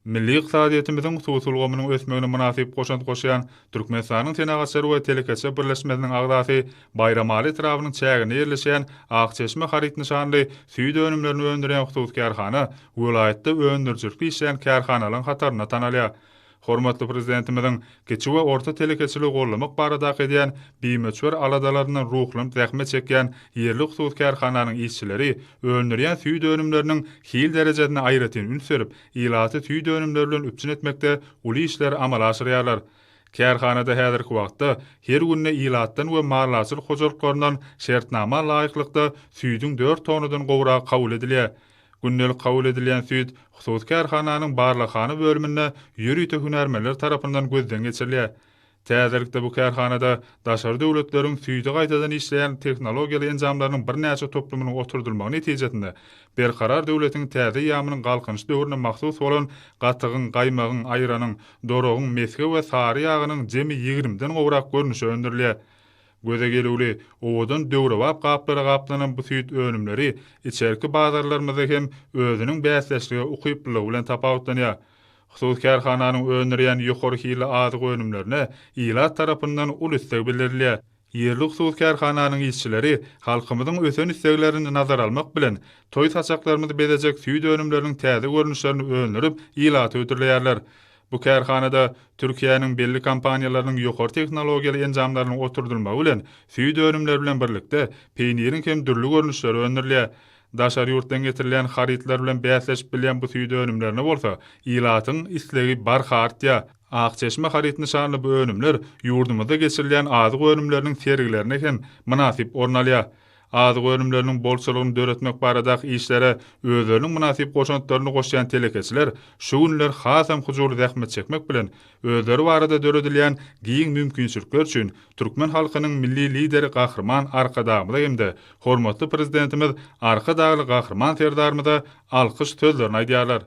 Milli ykdysadyýetimiziň hususy ulgamynyň ösmegine mynasyp goşant goşýan Türkmenistanyň Senagatçylar we telekeçiler birleşmesiniň agzasy Baýramaly etrabynyň çäginde ýerleşýän Ak çeşme haryt nyşanly süýt önümlerini öndürýän hususy kärhana welaýatda öndürijilikli işleýän kärhanalaryň hatarynda tanalýar. Hormatly Prezidentimiziň kiçi we orta telekeçiligi goldamak baradaky edýän bimöçber aladalaryndan ruhlanyp zähmet çekýän ýerli hususy kärhananyň işçileri öndürýän süýt önümleriniň hil derejesine aýratyn üns berip, ilaty süýt önümleri bilen üpjün etmekde uly işleri amala aşyrýarlar. Kärhanada häzirki wagtda her günde ilatdan we maldarçylyk hojalyklaryndan şertnama laýyklykda süýdüň dört tonnadan gowragy kabul edilýär. Gündelik kabul edilýän süýt hususy kärhananyň barlaghana bölüminde ýörite hünärmenler tarapyndan gözden geçirilýär. Täzelikde bu kärhanada daşary döwletleriň süýdi gaýtadan işleýän tehnologiýaly enjamlarynyň birnäçe toplumynyň oturdylmagy netijesinde Berkarar döwletiň täze eýýamynyň Galkynyş döwrüne mahsus bolan gatygyň, gaýmagyň, aýranyň, doragyň, mesge we sary ýagynyň jemi ýigrimiden gowrak görnüşi öndürilýär. Göze gelüwli, owadan döwrebap gaplara gaplanan bu süýt önümleri içerki bazarlarymyzda hem özüniň bäsdeşlige ukyplylygy bilen tapawutlanýar. Hususy kärhananyň öndürýän ýokary hilli azyk önümlerine ilat tarapyndan uly isleg bildirilýär. Ýerli hususy kärhananyň işçileri halkymyzyň ösen isleglerini nazara almak bilen, toý saçaklarymyzy bezejek süýt önümleriniň täze görnüşlerini öndürip, ilata hödürleýärler. Bu kärhanada Türkiýäniň belli kompaniýalarynyň ýokary tehnologiýaly enjamlarynyň oturdylmagy bilen, süýt önümleri bilen birlikde, peýniriň hem dürli görnüşleri öndürilýär. Daşary ýurtdan getirilýän harytlar bilen bäsleşip bilýän bu süýt önümlerine bolsa, ilatyň islegi barha artýar. Ak çeşme haryt nyşanly bu önümler ýurdumyzda geçirilýän azyk önümleriniň sergilerinde hem mynasyp orun alýar. Azyk önümleriniň bolçulygyny döretmek baradaky işlere özleriniň mynasyp goşantlaryny goşýan telekeçiler şu günler hasam hyjuwly zähmet çekmek bilen, özleri barada döredilýän giň mümkinçilikler üçin türkmen halkynyň Milli Lideri Gahryman Arkadagymyza hem-de hormatly Prezidentimiz Arkadagly Gahryman Serdarymyza alkyş sözlerini aýdýarlar.